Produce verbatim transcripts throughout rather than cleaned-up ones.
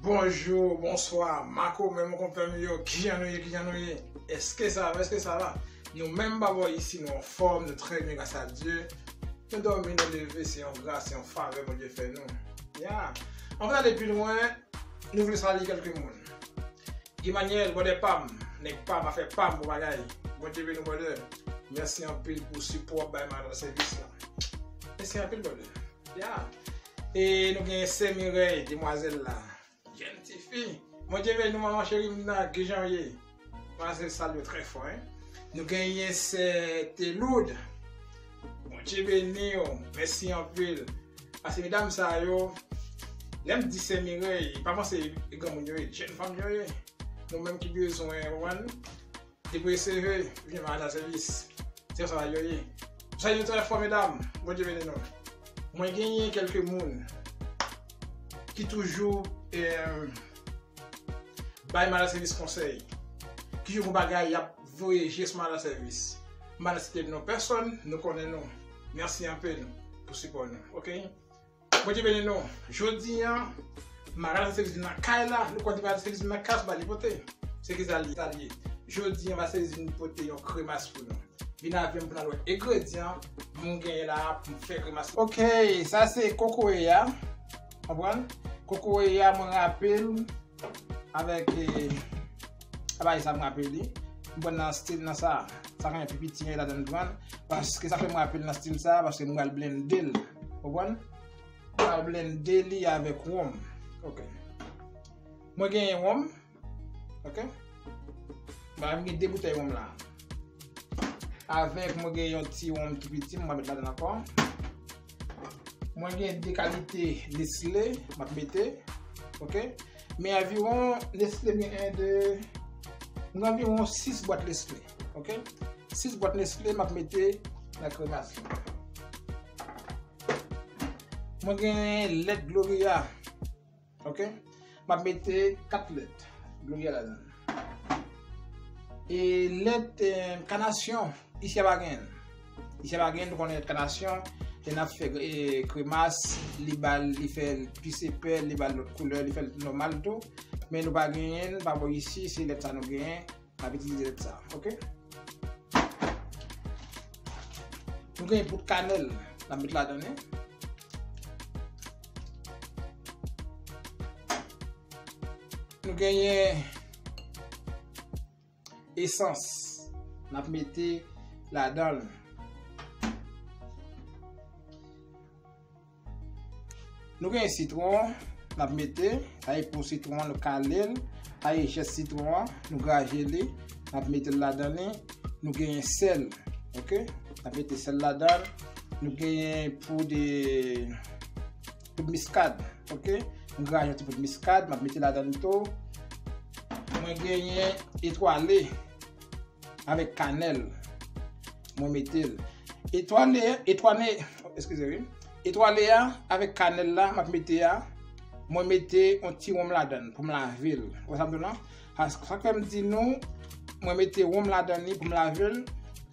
Bonjou, bonswa, makomè, mon konpè m yo, kijan nou ye, kijan nou ye? Èske sa va, èske sa va? Nou menm bò isi, nou anfòm, nou trè byen, gras a Dye. Nou dòmi, nou leve, se yon gras, se yon favè Bondye fè nou. Ya. Anvan n ale pi lwen, nou vle salye kèlke moun. Guy Manuel, brother pa m, nèg pa m, afè pa m, bon bagay. Bondye beni w, brother. Mèsi anpil pou sipò w ap bay Madan Sèvis la. Mèsi anpil, brother. Ya. E nou gen sè Mireille, demwazèl la. Jèn tifi. Bondye beni w, manman cheri m nan, kijan w ye? Demwazèl, salye w trè fò, en. Nou genyen sè Teloud. Bondye beni w. Mèsi anpil. Paske medam sa yo, lè m di sè Mireille, pa panse e granmoun yo ye, jèn fanm yo ye. Nou menm ki bezwen, ou konprann, depreseve, vin Madan Sèvis. Se konsa yo ye. Sa yo trè fò, medam. Bondye beni nou. Mwen genyen kèlke moun ki toujou, eh, bay Madan Sèvis konsèy. Ki jou gon bagay, y ap voye je sou Madan Sèvis. M pa nan site non pèsòn, nou konnen nou. Mèsi anpil pou sipò nou, oke? Bondye beni nou. Jodi a, Madan Sèvis vin nan kay la, nou konn Madan Sèvis vin nan kay, se pa li pote. Se ki sa li, sa li ye. Jodi a, Madan Sèvis vin pote yon kremas pou nou. Vin avè m pou n al wè engredyan m genyen la pou m fè kremas. Oke, sa se kokoye a. Konprann? Kokoye a, mwen rape l avèk, eh, apa e sa m rape li. M pran nan stil nan sa. Sa genyen pi piti an ladan l pran. Paske sa fè m rape l nan stil sa, paske m pral blende l. Konprann? M pral blende li avèk wonm. Oke. Mwen genyen wonm. Oke? Ba, m gen de boutèy wonm la. Avèk mwen gen yon ti wonm tou piti, m ap met ladan ankò. Mwen gen de kalite Nestlé, m ap mete. Oke? Men anviwon Nestlé, m gen en, de, m gen anviwon sis bwat Nestlé. Oke? Sis bwat Nestlé, m ap mete nan kremas la. Mwen gen lèt Gloria. Oke? M ap mete kat lèt Gloria ladan. E lèt, eh, kanasyon, isi a pa gen. Isi a pa gen, nou konnen lèt kanasyon, lè n ap fè, eh, kremas, li ba l, li fè l plis epè, li ba l lòt koulè, li fè l nòmal tou. Men nou pa genyen, pa bò isi, se lèt sa nou genyen. N ap itilize lèt sa, oke? Nou gen poud kanèl, n ap met ladan li. Nou genyen esans, n ap mete ladan l. Nou gen sitwon, n ap mete, sa e po sitwon an, nou kale l, sa e jès sitwon an, nou graje li, n ap mete l ladan li, nou genyen sèl, oke? N ap mete sèl ladan l, nou genyen poud, poud miskad, oke? Nou graje yon ti poud miskad, m ap mete ladan li tou. Mwen genyen etwale avèk kanèl. Mwen mete l. Etwale, etwale, eskize wi. Etwale a avèk kanèl la, m ap mete a. Mwen mete yon ti wonm ladan l pou m lave l. Ou wè sa m di w lan? Sa, sa k fè m di nou, mwen mete wonm ladan li pou m lave l.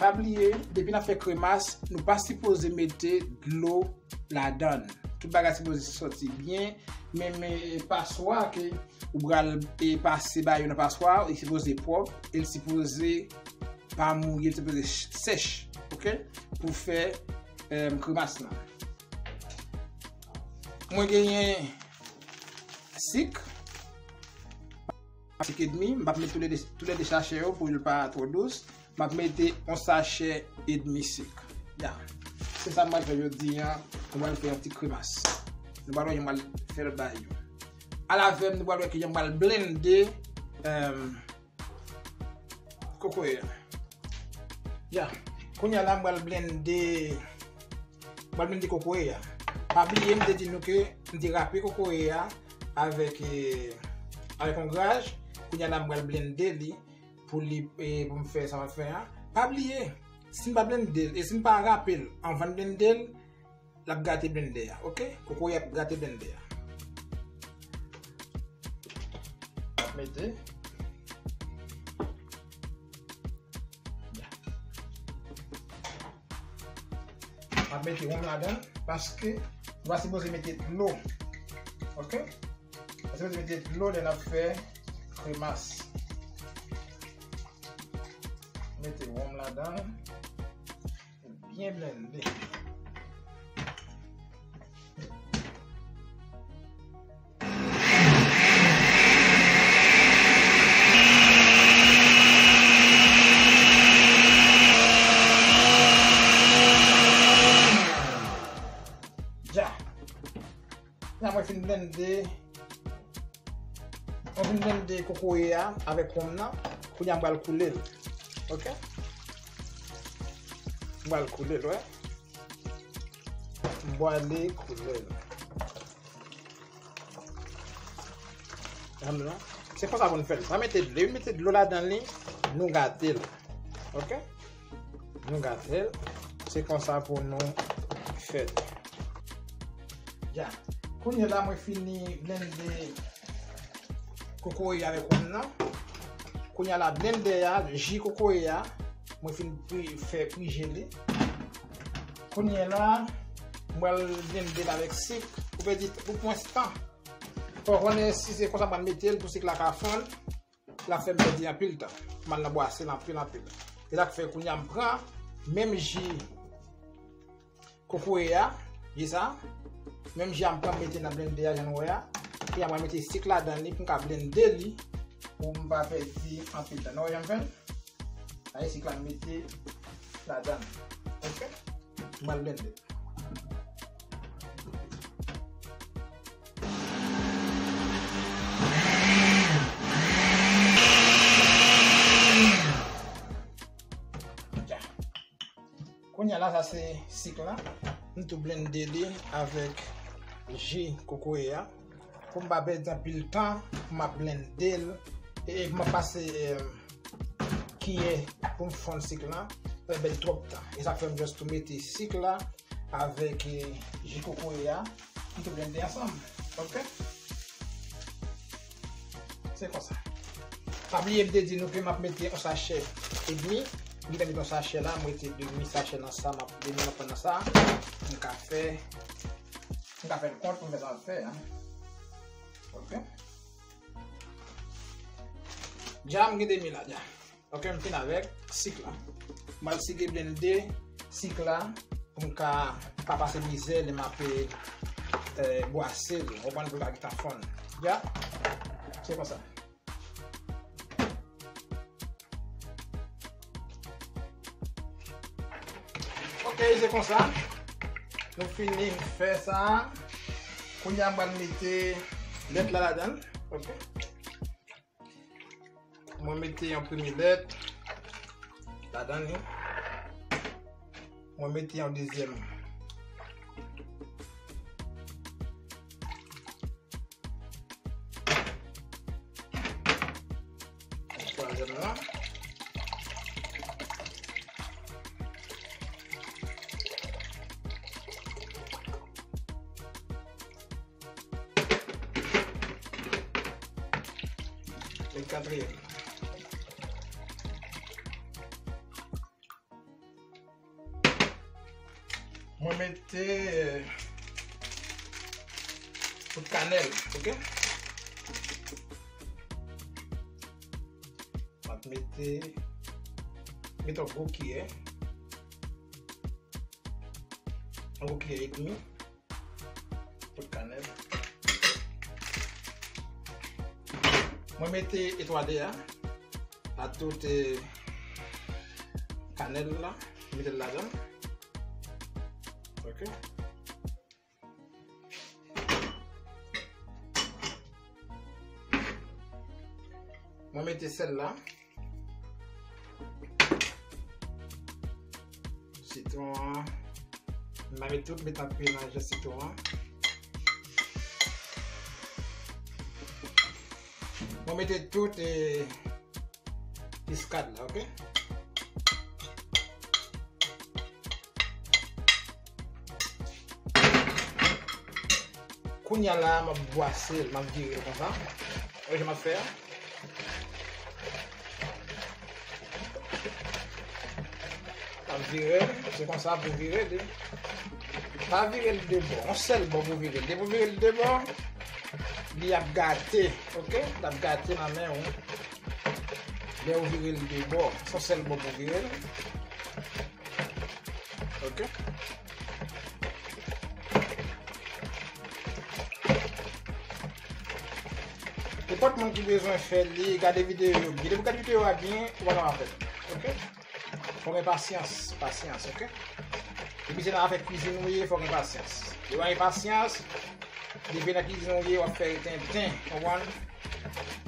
Pa bliye, depi n ap fè kremas, nou pa sipoze mete dlo ladan l. Tout bagay sipoze soti byen, menm, eh, paswa ke ou pral, eh, pase ba yo nan paswa, li sipoze pwòp, e l sipoze pa mouye, li sipoze ch-, sèch, oke? Pou fè, eh, kremas lan. Mwen genyen sik, sik edmi, m p ap met toulède, toulède sachè yo pou l pa twò dous. M ap mete yon sachè edmi sik. Ya. Se sa m pral fè jodi a. Nou pral fè yon ti kremas. Nou pral wè jan m pral fè lòt bagay yo. Al avè m, nou pral wè kijan m pral blende, eh, kokoye a. Ya. Kounye a la, m pral blende, m pral blende kokoye a. Pa bliye, m te di nou ke m te rape kokoye a avèk, eh, avèk yon graj. Kounye a la, m pral blende li pou li, eh, pou m fè sa m ap fè a. Pa bliye, si n pa blende l, e si n pa rape l anvan n blende l, l ap gate blendè a, oke? Kokoye ap gate blendè a. Mete. M ap mete wonm ladan l, paske nou pa sipoze mete dlo. Oke? Sa Mete dlo lè n ap fè kremas. Mete wonm ladan l. Byen blende. Dja. La mwen fin blende. Mwen fin blende kokoye a avèk wonm nan. Kounye a m pral koule l. Ok? M pral koule l, wè. M pral koule l. Gade la. Se konsa pou n fè l. Pa mete dlo. Depi mete dlo ladan li, nou gate l. Ok? Nou gate l. Se konsa pou nou fè l. Ya. Kounye la, mwen fini blende kokoye avèk wonm nan. Kounye la, blende a, ji kokoye a, mwen fin pri, fè prije li. Kounye la, mwen blende l avèk sik. Ou pèdi pou pwenstan. Fò konnen si se konsa mwen mete l pou sik la ka fonn. L ap fè m pèdi anpil tan. M al nan bwase l anpil, anpil. Se sa k fè kounye a m pran menm ji kokoye a, ji sa. Menm ji a m pran m mete nan blende a, jan nou wè a. Kounye a mwen mete sik ladan li pou m ka blende li, pou m pa pèdi anpil tan. Nou wè jan m fè l? Sa e sik la m mete ladan. Ok? M al blende. Kounye a la, sa se sik la. M tou blende li avèk ji kokoye a. Pou m pa pèdi anpil tan, pou m ap blende l. E pou m ap pase, em, kiyè pou m fonn sik la. Sa pèdi twòp tan. E sa fè m just tou mete sik la avèk, eh, ji kokoye a. M tou blende ansanm. Ok? Se konsa. Pa bliye m te di nou ke m ap mete yon sachè edmi. M gentan mete yon sachè la, m mete demi sachè nan sa, m ap demi m ap pran nan sa. M ka fè, m ka fè l kont pou m fè sa m ap fè a. Ok? Dja m gen demi la, dja. Ok, m fin avèk sik la. M al sike blende sik la pou m ka pa pase mizè lè m ap, eh, bwase l. Ou konprann, pou l ka gentan fonn. Ya? Se konsa. Ok, se konsa. Nou fini fè sa. Kounye a m pral mete lèt la ladan l. Ok. Mwen mete yon premye lèt ladan li. Mwen mete yon dezyèm. Twazyèm la. E katriyèm. Mwen mete, eh, poud kanèl, ok? M ap mete, mete yon gwo kiyè. Yon gwo kiyè edmi. Poud kanèl. Mwen mete etwade a, a tout, eh, kanèl la, mete l ladan. Ok. Mwen mete sèl la. Sitwon an. M pa met tout, met anpil nan jus sitwon an. Mwen mete tout, eh, piskad la, ok? Kounye a la, m ap bwase l, m ap vire l konsa. Wè jan m ap fè a. M ap vire l, se konsa pou vire li. Pa vire l de bò, yon sèl bò pou vire l. Depi w vire l de bò, Li ap gate, oke? L ap gate nan men w. Lè ou vire l de bò, se yon sèl bò pou vire l. Oke? Nenpòt moun ki bezwen fè li, gade videyo yo byen. Depi w gade videyo a byen, ou pa kapab fè l. Oke? Fò gen pasyans, pasyans, oke? Depi se nan afè kwizin ou ye, fò gen pasyans. Lè w pa gen pasyans, depi nan kwizin ou ye, w ap fè tenten, konprann?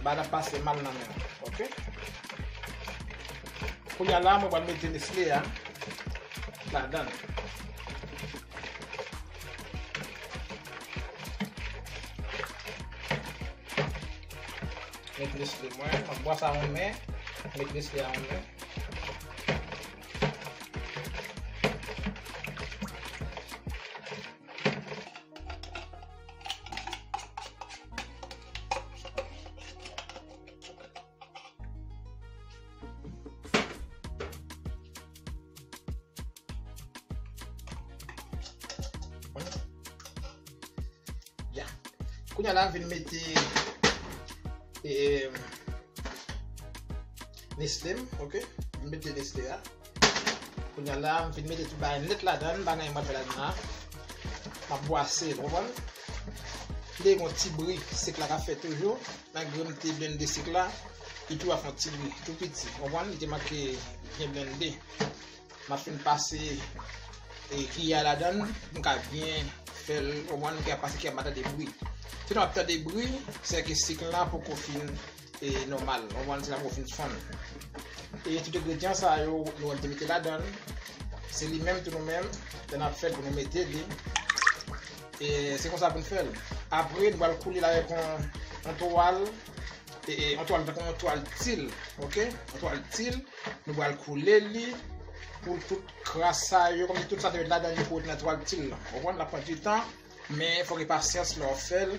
Bagay la ap pase mal nan men w, oke? Kounye a la, mwen pral mete Nestlé a ladan l. Met Nestlé mwen, m ap bwase a yon men, met Nestlé a yon men. Ya. Kounye a la, m vin mete, e, Nestlé m, oke? M vin mete Nestlé a. Kounye a la, m vin mete tout bagay nèt ladan l, m pa gen anyen m ap fè ladan la. M ap bwase l, w konprann? Lè gen yon ti bri, sik la ka fè toujou. Malgre m te blende sik la, li toujou ap fè yon ti bri, tou piti, w konprann? Li te manke byen blende. M ap fin pase, e, kiyè a ladan l, pou m ka byen fè l, w konprann, kiyè a pase, kiyè a pa tande bri. Sinon, w ap tande bri, se ke sik la poko fin, e, nòmal, w konprann, sik la poko fin fonn. E tout engredyan sa yo, nou te mete ladan l, se li menm tou nou menm, lè n ap fè l pou nou mete li. E se konsa pou n fè l. Apre, nou pral koule l avèk yon, yon twal, e, e, yon twal, tankou yon twal til, oke? Yon twal til, nou pral koule li pou tout kras sa yo, kòmsi tout sa te met ladan li pou rete nan twal til lan. Ou konprann, l ap pran du tan, men fò gen pasyans lè w fè l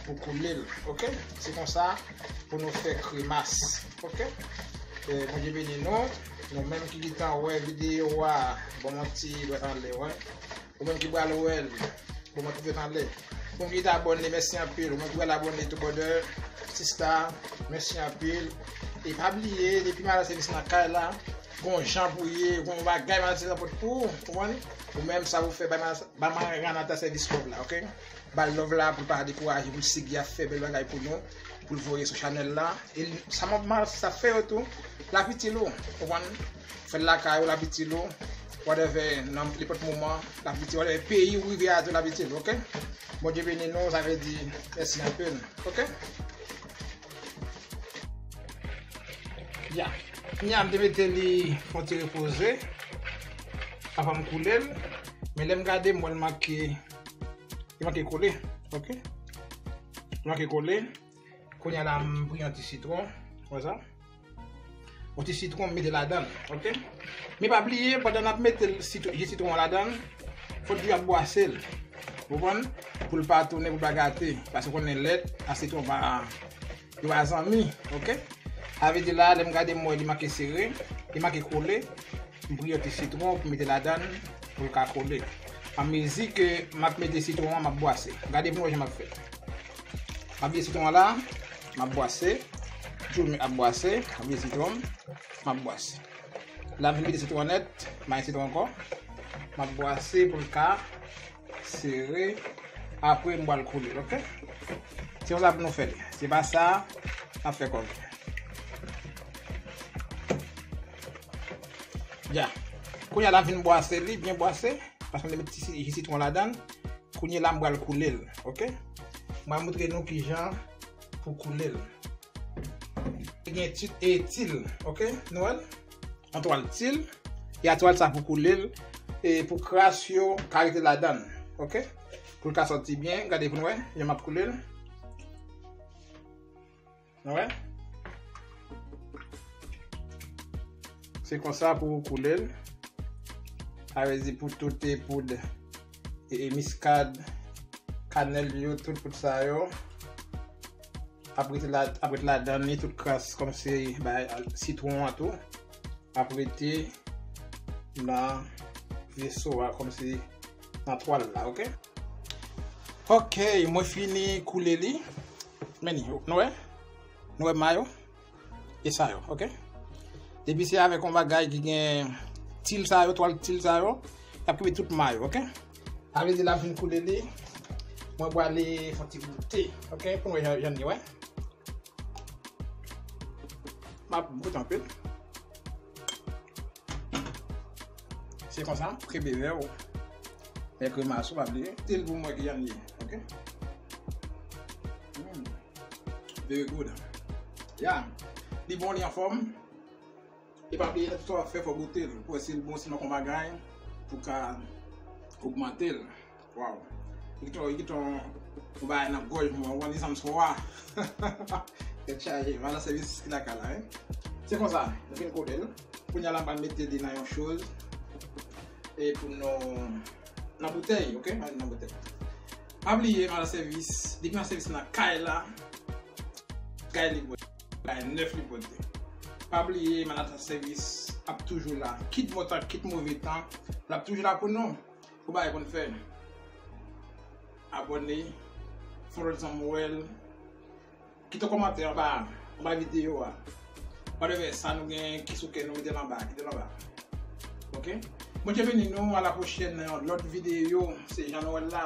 pou koule l, oke? Se konsa pou nou fè kremas, oke? E, Bondye beni nou. Nou menm ki gentan wè videyo a, ban m yon ti dwèt anlè, wè. Ou menm ki pral wè l, bon, mwen twouve tanlè. Ou menm ki te abòne, mèsi anpil. Ou menm ki pral abòne tou, brother, sista, mèsi anpil. E pa bliye, depi Madan Sèvis nan kay la, gon jan pou ye, gon bagay Madan Sèvis ap pote pou ou, konprann? Ou menm, sa ou fè, bay Madan, bay Madan Renata Sèvis love la, oke? Ba l love la pou l pa dekouraje, pou l sigi ap fè bèl bagay pou nou, pou l voye sou chanèl la. E l, sa Madan Sèvis ap fè yo tou, l ap itil ou, konprann? Fè l lakay ou, l ap itil ou, whatever, nan nenpòt moman, l ap itil, whatever peyi ou rive a tou, l ap itil ou, oke? Bondye beni nou, sa vle di mèsi anpil, oke? Ya. Kounye a, m te mete li fè yon ti repoze, avan m koule l, men lè m gade, m wè l manke, li manke kole, oke? Li manke kole. Kounye a la, m pran yon ti sitwon, wè sa? Yon ti sitwon, m mete ladan l, oke? Men pa bliye, pandan n ap mete l sitwon, ji sitwon an ladan l, fò toujou ap bwase l. Ou konprann? Pou l pa tounen, pou l pa gate. Paske w konnen lèt a sitwon pa, yo pa zanmi, oke? Sa vle di la, lè m gade m wè li manke sere, li manke kole, m pran yon ti sitwon pou m mete ladan l, pou l ka kole. Anmezi ke m ap mete sitwon an, m ap bwase. Gade pou nou wè jan m ap fè. M ap vide sitwon an la, m ap bwase. Toujou m ap bwase, m ap vide sitwon, m ap bwase. La, m fin vide sitwon nèt, m pa gen sitwon ankò. M ap bwase pou l ka sere. Apre, m pral koule l, oke? Se konsa pou nou fè li. Se pa sa, n ap fè kòb. Ya. Kounye a la, m fin bwase li, byen bwase. Paske m te met ti si-, ji sitwon ladan l. Kounye a la, m pral koule l, oke? M pral montre nou kijan pou koule l. Li gen ti, e, til, oke? Nou wè l? Yon twal til. E a twal sa pou koule l. E pou kras yo ka rete ladan l, oke? Pou l ka sòti byen, gade pou nou wè, jan m ap koule l. Nou wè? Se konsa pou ou koule l. Sa vle di pou tout, e, poud, e, e, miskad, kanèl yo, tout poud sa yo ap rete la, ap rete ladan li, tout kras kòmsi bay sitwon an tou ap rete nan veso a, kòmsi nan twal la, oke? Oke, mwen fini koule li. Men li, nou wè? Nou wè ma yo? E sa yo, ok? Depi se avèk yon bagay ki gen til sa yo, twal til sa yo, y ap kenbe tout ma yo, ok? Sa vle di l ap vin koule li. Mwen pwale fè yon ti goute, ok? Pou nou wè jan, jan li ye, wè. M ap goute anpil. Se konsa, kenbe vè w. Mèkrema sou, pa bliye. Til pou mwen ki jan li ye, ok? Mm. Very good. Ya. Li bon, li anfòm. E pa bliye, tout sa w ap fè, fò w goute l. Pou wè si l bon, si l manke yon bagay, pou ka ogmante l. Waw. Li gentan, li gentan yon bagay nan gòj mwen, ou konn li sanm swa. Tèt chaje, madan sèvis ki lakay la, wi. Se konsa, nou fin koule l. Kounye a la, m pral mete li nan yon choz. E pou nou, nan boutèy, ok? Nan boutèy. Pa bliye, madan sèvis, depi madan sèvis nan kay la, kay li pote, kay nèf li pote. Pa bliye, madan sèvis ap toujou la. Kit bon tan, kit move tan, l ap toujou la pou nou. Pou bagay pou n fè. Abòne, fè lòt zanmi w wè l. Kite yon kòmantè anba, anba videyo a. Whatever, sa nou gen ki sou kè nou, mete l anba, kite l anba. Ok? Bondye beni nou, a la pwochèn nan yon lòt videyo. Se Jean Noël la.